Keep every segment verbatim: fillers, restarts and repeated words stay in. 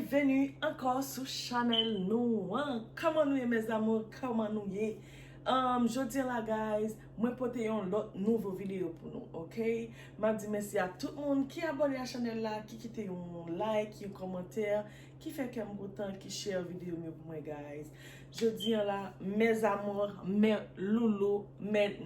Vini ankò sou chanèl nou an. Kòman nou ye, mes amours? Kòman nou ye? Um, jodi a la, guys, mwen pote yon lòt nouvo videyo pou nou, oke? M ap di mèsi a tout moun ki abòne a chanèl la, ki kite yon like, yon kòmantè, ki fè kè m kontan, ki share videyo m yo pou mwen, guys. Jodi a la, mes amours, mes loulous, mes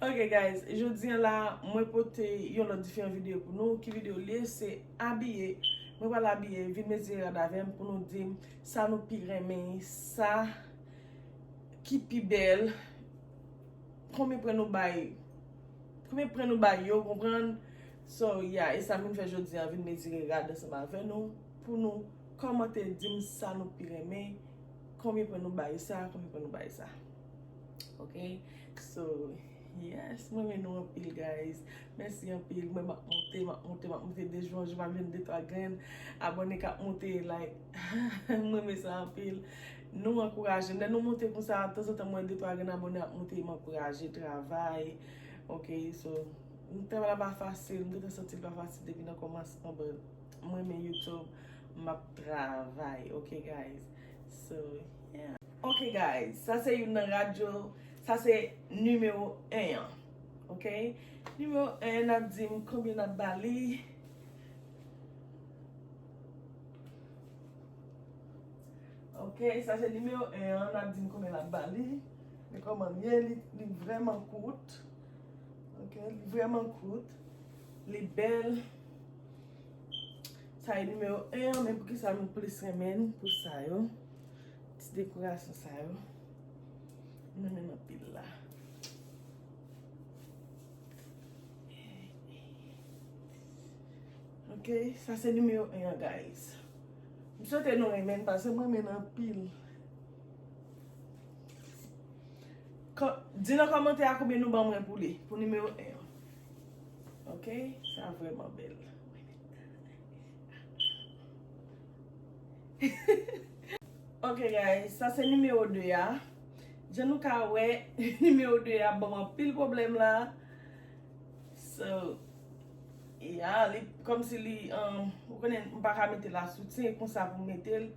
Ok, guys, jodi a la, mwen pote yon lòt diferan videyo pou nou. Ki videyo l ye? Se abiye. Mwen pral abiye, vin mezire rad avè m pou nou di m sa nou pi renmen, sa ki pi bèl, konbyen pwen nou bay, konbyen pwen nou bay yo, konprann? So, yeah, e sa m vin fè jodi a, vin mezire rad ansanm avè nou, pou nou kòmante, di m sa nou pi renmen, konbyen pwen nou bay sa, konbyen pwen nou bay sa. Ok? So, yes, mwen renmen nou anpil, guys. Mèsi anpil. Mwen m ap monte, m ap monte, m ap monte de jou an jou, m ap jwenn de twa grenn abòne k ap monte, like, mwen renmen sa anpil. Nou ankouraje m. Lè nou monte konsa, tanzantan m wè de twa grenn abòne ap monte, m ankouraje travay. Ok? So, travay la pa fasil, m gentan santi l pa fasil depi nan kòmansman, but mwen renmen YouTube, m ap travay. Ok, guys? So, yeah. Ok, guys, sa se youn nan rad yo. Sa se nimewo en an. Ok? Nimewo en an, n ap di m konbyen n ap ba li. Ok, sa se nimewo en an, n ap di m konbyen n ap ba li. Men kòman l ye, li, li vrèman kout. Ok, li vrèman kout. Li bèl. Sa e nimewo en an, men poukisa m plis renmen l pou sa yo? Ti dekorasyon sa yo. M renmen l anpil la. Ok, sa se nimewo en an, guys. M swete nou renmen l, paske mwen renmen l anpil. Kò-, di nan kòmantè a konbyen nou ban mwen pou li, pou nimewo en an. Ok, sa vrèman bèl. Ok, guys, sa se nimewo de a. Jan nou ka wè, nimewo de a ban m anpil pwoblèm la. So, yeah, li kòmsi li, um, ou konnen, m pa ka mete l a soutyen, konsa pou m mete l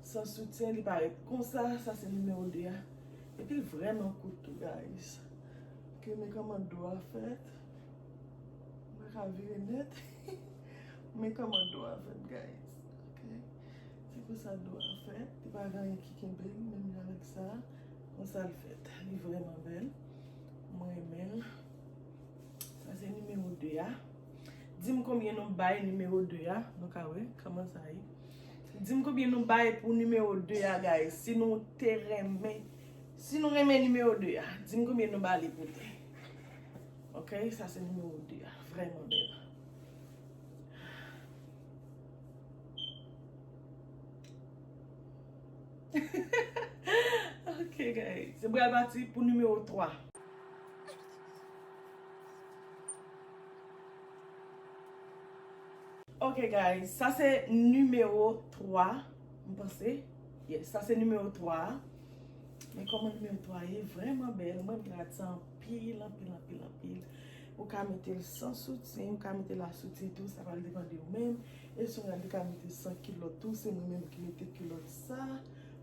san soutyen, li parèt konsa, sa se nimewo de a. Epi l vrèman kout tou, guys. Ok, men kòman do a fèt. M pa ka vire nèt. Men kòman do a fèt, guys. Ok. Se konsa do a fèt. Li pa gen anyen ki kenbe l, menm jan avèk sa. Konsa l fèt. Li vrèman bèl. Mwen renmen l. Sa se nimewo de a. Di m konbyen nou bay nimewo de a. Nou ka wè kòman sa ye. Di m konbyen nou bay pou nimewo de a, guys. Si nou te renmen, si nou renmen nimewo de a, di m konbyen nou ba li poutèt. Ok, sa se nimewo de a. Vrèman bèl. Ok, guys. Se pral pati pou nimewo twa. Ok, guys. Sa se nimewo twa, m panse. Yes, sa se nimewo twa. Men kòman nimewo twa ye? Vrèman bèl. Mwen renmen rad sa anpil, anpil, anpil, anpil. Ou ka mete l san soutyen, ou ka mete l a soutyen tou, sa pral depann de ou menm. E si w ka mete san kilòt tou, se mwen menm ki mete kilòt sa.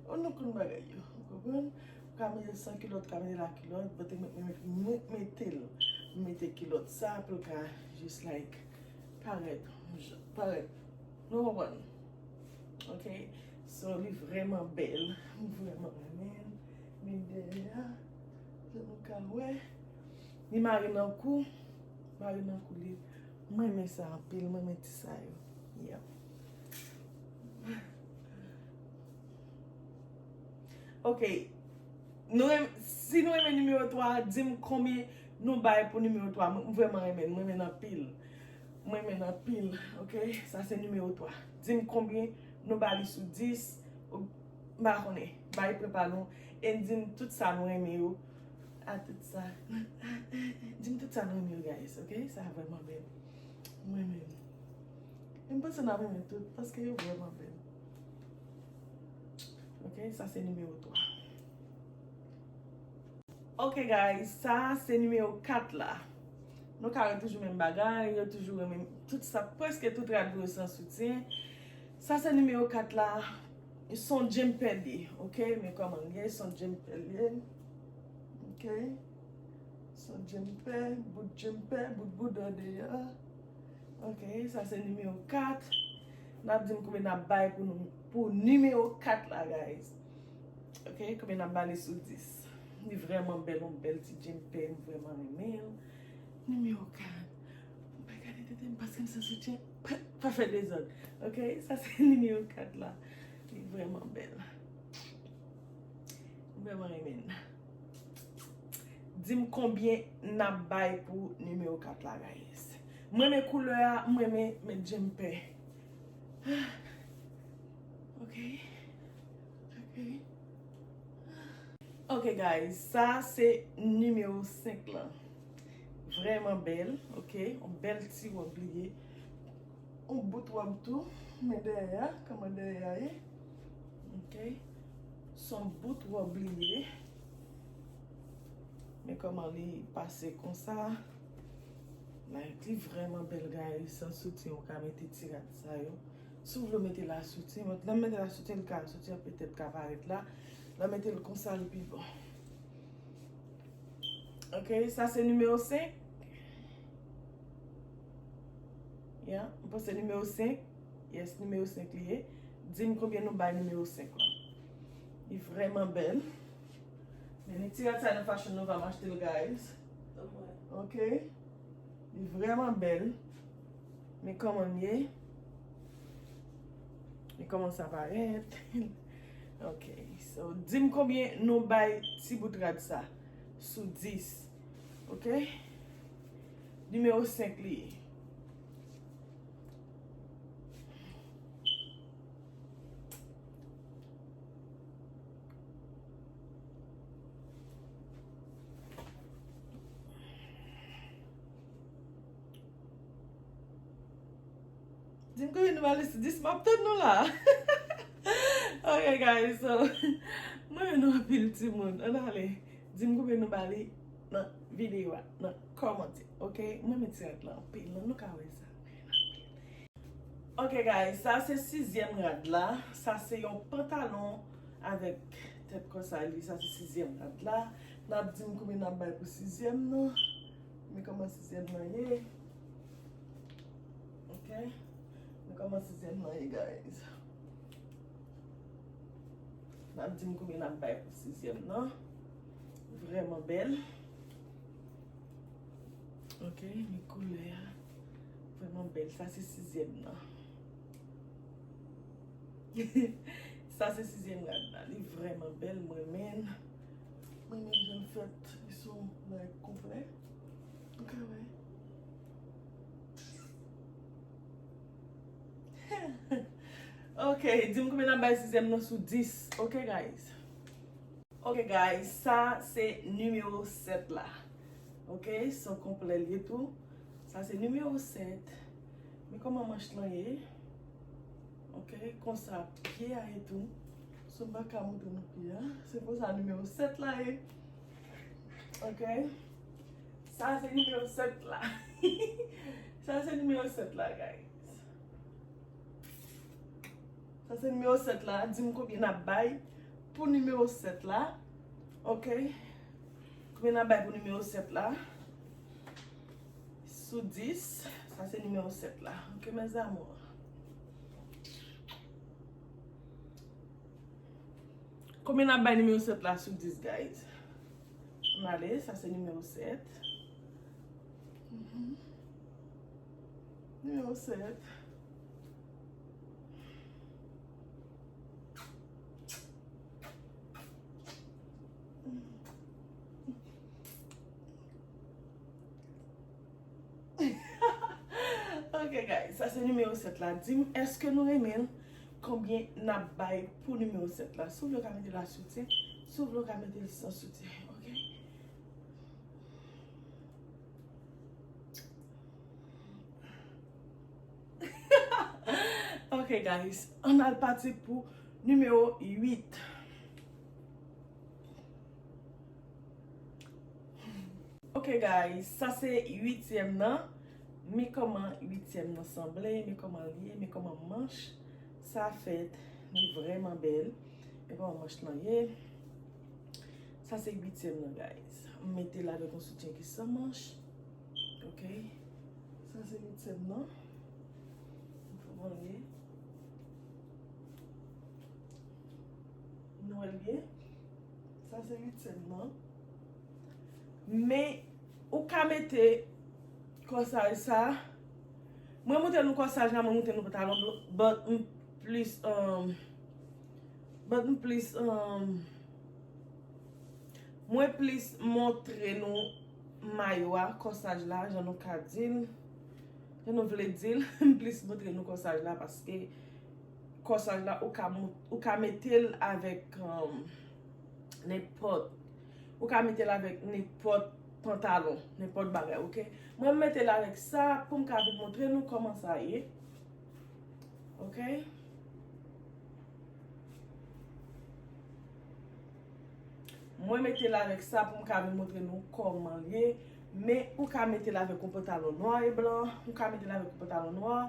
Ou nou konn bagay yo, ou konprann? Ou ka mete san kilòt, ou ka mete la kilòt, but mwen, mwen, mwen mete l. Mwen mete kilòt sa pou l ka just like parèt, parèt. Nou konprann? Ok? So, li vrèman bèl. M vrèman renmen l. Men dèyè a, jan nou ka wè, li mare nan kou. Mare nan kou li. Mwen renmen sa anpil. Mwen renmen ti sa yo. Yeah. Ok. Nou renm-, si nou renmen nimewo twa, di m konbyen nou bay pou nimewo twa. Mwen, m vrèman renmen l. Mwen renmen l anpil. Mwen renmen l anpil. Ok? Sa se nimewo twa. Di m konbyen nou ba li sou dis. Ou, m pa konnen. Bay prepa nou. E di m tout sa nou renmen yo. A tout sa. Di m tout sa nou renmen yo, guys. Ok? Sa vrèman bèl. Mwen renmen l. E m panse n ap renmen tout, paske yo vrèman bèl. Ok, sa se nimewo twa. Ok, guys, sa se nimewo kat la. Nou ka wè toujou menm bagay, yo toujou renmen tout sa, prèske tout rad yo san soutyen. Sa se nimewo kat la. Se yon djempe li ye, ok? Men kòman li ye, se yon djempe li ye. Ok? Se yon djempe, bout djempe, bout bouda deyò. Ok, sa se nimewo kat. N ap di m konbyen n ap bay pou nou, pou nimewo kat la, guys. Ok, konbyen n ap ba li sou dis? Li vrèman bèl, yon bèl ti djempe, m vrèman renmen l. Nimewo kat. Mwen pa gade tete m paske m san soutyen. Pa, pa fè dezòd. Ok, sa se nimewo kat la. Li vrèman bèl. M vrèman renmen l. Di m konbyen n ap bay pou nimewo kat la, guys. M renmen koulè a, m renmen met djempe. Ok. Ok. Ok, guys, sa se nimewo senk lan. Vrèman bèl, ok? Yon bèl ti wòb li ye. Yon bout wòb tou, men dèyè a, kòman dèyè a ye? Ok. Se yon bout wòb li ye. Men kòman li pase konsa. Like, li vrèman bèl, guys. San soutyen, ou ka mete ti rad sa yo. Si w vle w mete l a soutyen, men lè m mete l a soutyen, li ka, soutyen an petèt ka parèt la. Lè w mete l konsa, li pi bon. Ok, sa se nimewo senk. Ya, m panse nimewo senk. Yes, nimewo senk li ye. Di m konbyen nou bay nimewo senk lan. Li vrèman bèl. Men ni ti rad sa nan Fashion Nova m achte l, guys. Ok. Li vrèman bèl. Men kòman l ye? Men kòman sa parèt? Ok. So, di m konbyen nou bay ti bout rad sa sou dis. Ok? Nimewo senk li ye. Di m konbyen nou ba li sou dis, m ap tann nou la. Ok, guys, so, mwen renmen nou anpil, timoun. Ann ale. Di m konbyen nou ba li nan videyo a, nan kòmantè, ok? Mwen renmen ti rad la anpil, non, nou ka wè sa. Ok, guys, sa se sizyèm rad la. Sa se yon pantalon avèk tèt konsa li. Sa se sizyèm rad la. N ap di m konbyen n ap bay pou sizyèm nan. Men kòman sizyèm nan ye. Ok. Men kòman sizyèm nan ye, guys. N ap di m konbyen n ap bay pou sizyèm nan. Vrèman bèl. Ok, men koulè a vrèman bèl. Sa se sizyèm nan. Sa se sizyèm rad la. Li vrèman bèl, mwen renmen l. Mwen renmen jan l fèt. Li sou, like, konplè. Ok, wè. Ok, di m konbyen n ap bay sizyèm nan sou dis. Ok, guys. Ok, guys, sa se nimewo sèt la. Ok, se yon konplè li ye tou. Sa se nimewo sèt. Men kòman manch lan ye? Ok, konsa pye a ye tou. So, m pa ka montre nou pye a. Se konsa nimewo sèt la ye. Ok. Sa se nimewo sèt la. Sa se nimewo sèt la, guys. Sa se nimewo sèt la. Di m konbyen n ap bay pou nimewo sèt la. Ok. Konbyen n ap bay pou nimewo sèt la? Sou dis, sa se nimewo sèt la. Ok, mes amours. Konbyen n ap bay nimewo sèt la sou dis, guys? Ann ale, sa se nimewo sèt. Mhm. Nimewo sèt. Ok, guys, sa se nimewo sèt la. Di m, èske nou renmen l? Konbyen n ap bay pou nimewo sèt la? Si w vle, w ka mete l a soutyen. Si w vle, w ka mete l san soutyen. Ok? Ok, guys, ann al pati pou nimewo uit. Ok, guys, sa se uityèm nan. Men kòman uityèm nan sanble, men kòman l ye, men kòman manch. Sa fèt, li vrèman bèl. E pa manch lan ye. Sa se uityèm nan, guys. M mete l avèk yon soutyen ki san manch. Ok. Sa se uityèm nan. Kòman l ye? Nou wè l byen? Sa se uityèm nan. Men, ou ka mete kòsaj sa. Mwen montre nou kòsaj la, mwen montre nou pantalon blan, but m plis, um, but m plis, um, mwen plis montre nou mayo a, kòsaj la, jan nou ka di l, jan nou vle di l, m plis montre nou kòsaj la, paske kòsaj la, ou ka, ou ka mete l avèk, um, nenpòt, ou ka mete l avèk nenpòt pantalon, nenpòt bagay, ok? Mwen, m mete l avèk sa pou m ka vin montre nou kòman sa ye. Ok? Mwen mete l avèk sa pou m ka vin montre nou kòman l ye. Men ou ka mete l avèk yon pantalon nwa e blan, ou ka mete l avèk yon pantalon nwa,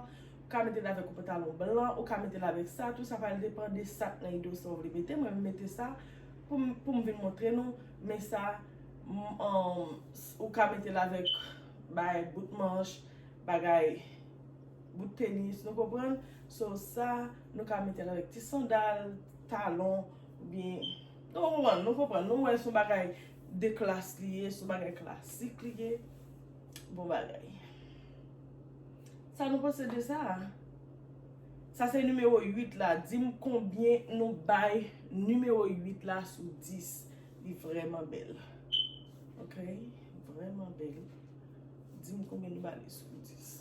ou ka mete l avèk yon pantalon blan, ou ka mete l avèk sa tou, sa pral depann de sa k nan ide w, sa w vle mete. Mwen, m mete sa pou m, pou m vin montre nou. Men sa, m, um, ou ka mete l avèk bagay bout manch, bagay bout tenis, nou konprann? So sa, nou ka mete l avèk ti sandal, talon, oubyen, nou konprann, nou konprann. Nou wè se yon bagay de klas li ye, se yon bagay klasik li ye. Bon bagay. Sa nou panse de sa? Sa se nimewo uit la. Di m konbyen nou bay nimewo uit la sou dis. Li vrèman bèl. Ok? Vrèman bèl. Di m konbyen nou ba li sou dis.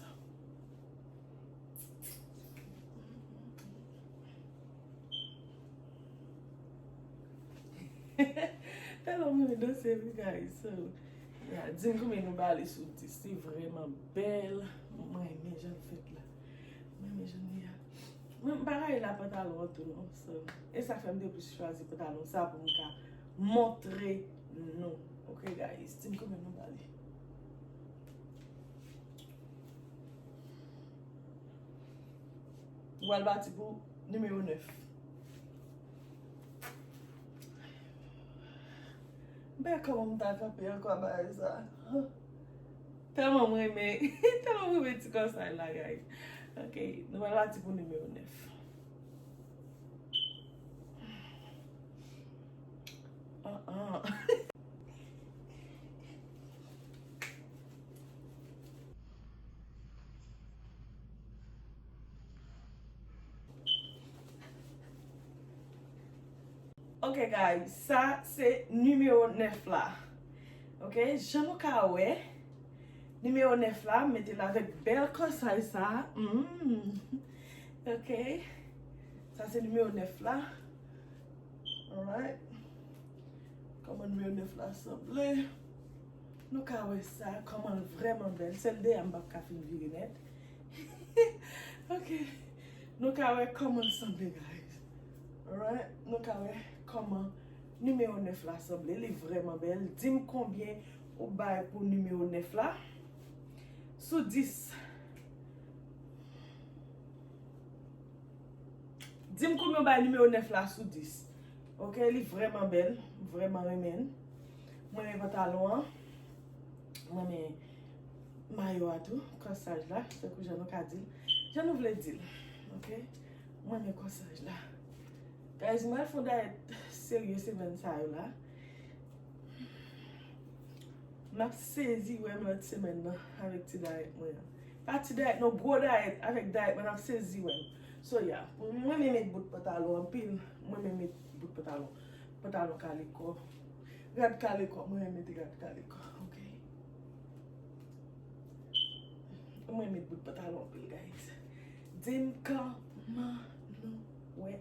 Tèlman m renmen danse, wi, guys. So, yeah, di m konbyen nou ba li sou dis. Li vrèman bèl. Mwen renmen jan l fèt la. Mwen renmen jan l ye a. Mwen, m pa rayi la pantalon an tou, non. So, e sa fè m te plis chwazi pantalon sa pou m ka montre nou. Ok, guys, di m konbyen nou ba li. Ou al pati pou nimewo nèf. M pa kòman m ta kanpe ankò a bagay sa. Tèlman m renmen, tèlman m renmen ti kòsaj la, guys. Ok, nou pral pati pou nimewo nèf. Ah, ah. Ok, guys, sa se nimewo nèf la. Ok, jan nou ka wè, nimewo nèf la, m mete l avèk bèl kòsaj sa. Mm. Ok, sa se nimewo nèf la. Alright. Kòman nimewo nèf la sanble? Nou ka wè sa, kòman l vrèman bèl. Sèl dèyè a m p ap ka fin vire nèt. Ok. Nou ka wè kòman l sanble, guys. Alright. Nou ka wè kòman nimewo nèf la sanble. Li vrèman bèl. Di m konbyen ou bay pou nimewo nèf la. Sou dis. Di m konbyen w bay nimewo nèf la sou dis. Ok, li vrèman bèl, m vrèman renmen l. Mwen renmen pantalon an. Mwen renmen mayo a tou, kòsaj la, tankou jan nou ka di l. Jan nou vle di l. Ok? Mwen renmen kòsaj la. Guys, mwen al fè yon dayèt serye semèn sa yo la. M ap sezi wè m lòt semèn nan avèk ti dayèt mwen an. Pa ti dayèt non, gwo dayèt, avèk dayèt mwen, m ap sezi wè m. So, yeah, pou mwen, mwen renmen met bout pantalon anpil. Mwen renmen met bout pantalon. Pantalon kaliko. Rad kaliko, mwen renmen mete rad kaliko. Ok. Mwen renmen met bout pantalon anpil, guys. Di m kòman nou wè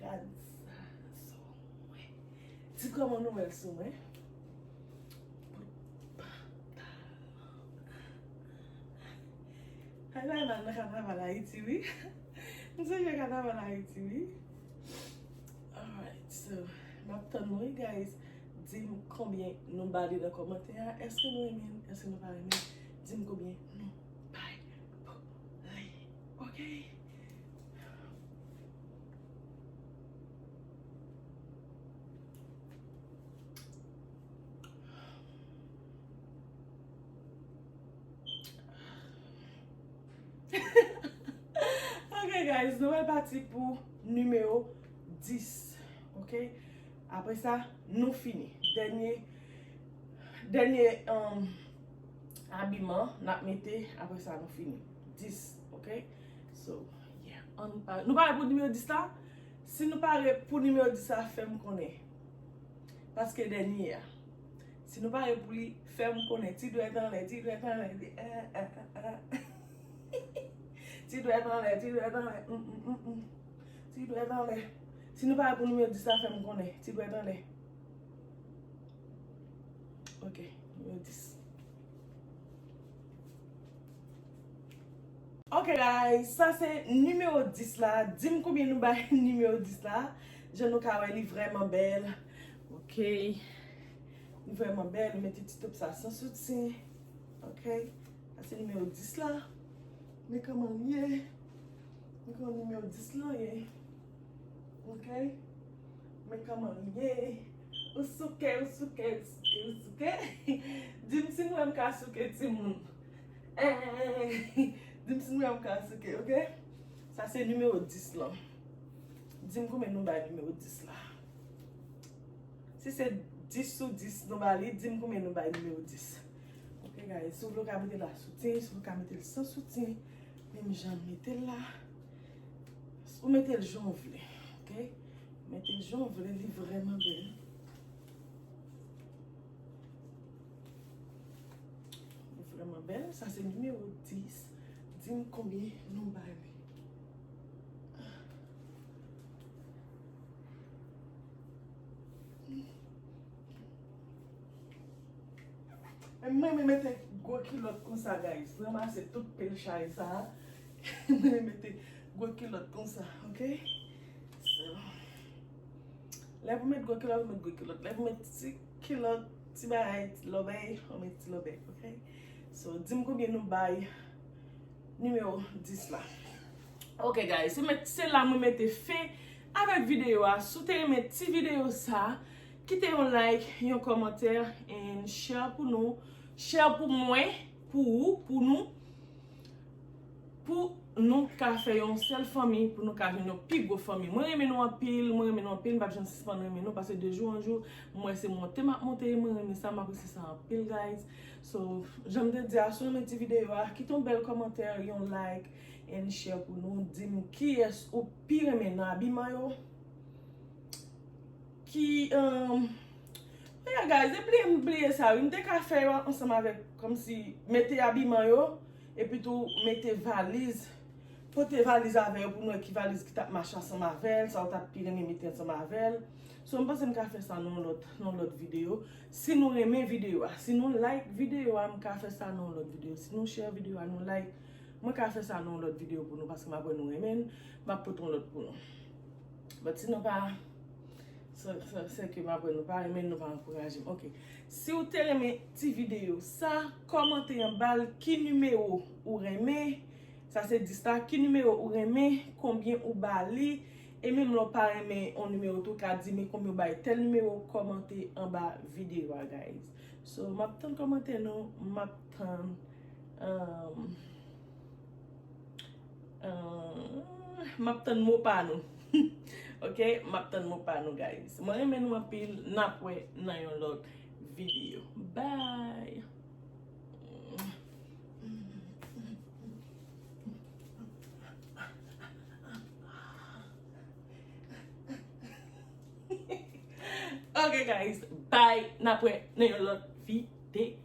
rad sa sou mwen. Di kòman nou wè l sou mwen. Bout pantalon. Ay, bay mal nan kanaval Ayiti, wi. M sonje kanaval Ayiti, wi. Alright, so, m ap tann nou, wi, guys. Di m konbyen nou ba li nan kòmantè a. Èske nou renmen l? Èske nou pa renmen l? Di m konbyen nou bay pou li. Ok? Ok, guys, nou pral pati pou nimewo dis. Ok? Apre sa, nou fini. Dènye, dènye, um, abiman n ap mete, apre sa, nou fini. Dis, ok? So, yeah. An, uh, nou pare pou nimewo dis la? Si nou pare pou nimewo dis la, fè m konnen. Paske dènye a. Si nou pare pou li, fè m konnen. Ti dwèt anlè, ti dwèt anlè. Ti, eh, eh, eh, eh. Ti dwèt anlè, ti dwèt anlè. Mm, mm, mm, mm. Ti dwèt anlè. Si nou pare pou nimewo dis la, fè m konnen. Ti dwèt anlè. Ok, nimewo dis. Ok, guys, sa se nimewo dis la. Di m konbyen nou bay nimewo dis la. Jan nou ka wè, li vrèman bèl. Ok. Li vrèman bèl. Mete ti top sa san soutyen. Ok. Sa se nimewo dis la. Men kòman l ye. Men kòman nimewo dis lan ye. Ok. Men kòman l ye. Ou souke, ou souke, ou souke, ou souke. Di m si nou wè m ka souke timoun. Eh, di m si nou wè m ka souke, ok? Sa se nimewo dis lan. Di m konbyen nou bay nimewo dis la. Si se dis sou dis nou ba li, di m konbyen nou bay nimewo dis. Ok, guys, si w vle w ka mete l a soutyen, si w vle w ka mete l san soutyen, menm jan m mete l la. Ou mete l jan w vle, ok? Mete l jan w vle, li vrèman bèl. Li vrèman bèl. Sa se nimewo dis. Di m konbyen nou bay li. Men mwen renmen mete gwo kilòt konsa, guys. Ranmase tout pil chay sa a. Mwen renmen mete gwo kilòt konsa, ok? So, lè pou met gwo kilòt, ou met gwo kilòt. Lè pou met ti kilòt, ti bagay, ti lòbèy, ou met ti lòbèy, ok? So, di m konbyen nou bay nimewo dis la. Ok, guys, se met, se la mwen mete fen avèk videyo a. Si w te renmen ti videyo sa, kite yon like, yon kòmantè, and share pou nou. Share pou mwen, pou ou, pou nou. Pou nou ka fè yon sèl fanmi, pou nou ka vin yon pi gwo fanmi. Mwen renmen nou anpil, mwen renmen nou anpil, m p ap janm sispann renmen nou, paske de jou an jou, m wè se monte m ap monte, mwen renmen sa, m apresye sa anpil, guys. So, jan m te di a, si w renmen ti videyo a, kite yon bèl kòmantè, yon like, and share pou nou. Di m kiyès ou pi renmen nan abiman yo. Ki, um, yeah, guys, e bliye, m bliye sa, wi. M te ka fè yo ansanm avèk, kòmsi, mete abiman yo, epi tou mete valiz, pote valiz avè yo pou nou wè ki valiz ki t ap mache ansanm avè l, sa w t ap pi renmen mete ansanm avè l. So, m panse m ka fè sa nan yon lòt, nan yon lòt videyo. Si nou renmen videyo a, si nou like videyo a, m ka fè sa nan yon lòt videyo. Si nou share videyo a, nou like, mwen ka fè sa nan yon lòt videyo pou nou, paske m ap wè nou renmen l, m ap pote yon lòt pou nou. But si nou pa, se, se, se ke m ap wè nou pa renmen l, nou pa ankouraje m. Ok. Si w te renmen ti videyo sa, kòmante anba l ki nimewo ou renmen. Sa se dis la. Ki nimewo ou renmen, konbyen ou ba li. E menm lè w pa renmen yon nimewo tou, w ka di men konbyen w bay tèl nimewo, kòmante anba videyo a, guys. So, m ap tann kòmantè nou, m ap tann, um, Ah, m ap tann mo pa nou. Ok, m ap tann mo pa nou, guys. Mwen renmen nou anpil. N ap wè nan yon lòt videyo. Bye. Ok, guys. Bye. N ap wè nan yon lòt videyo.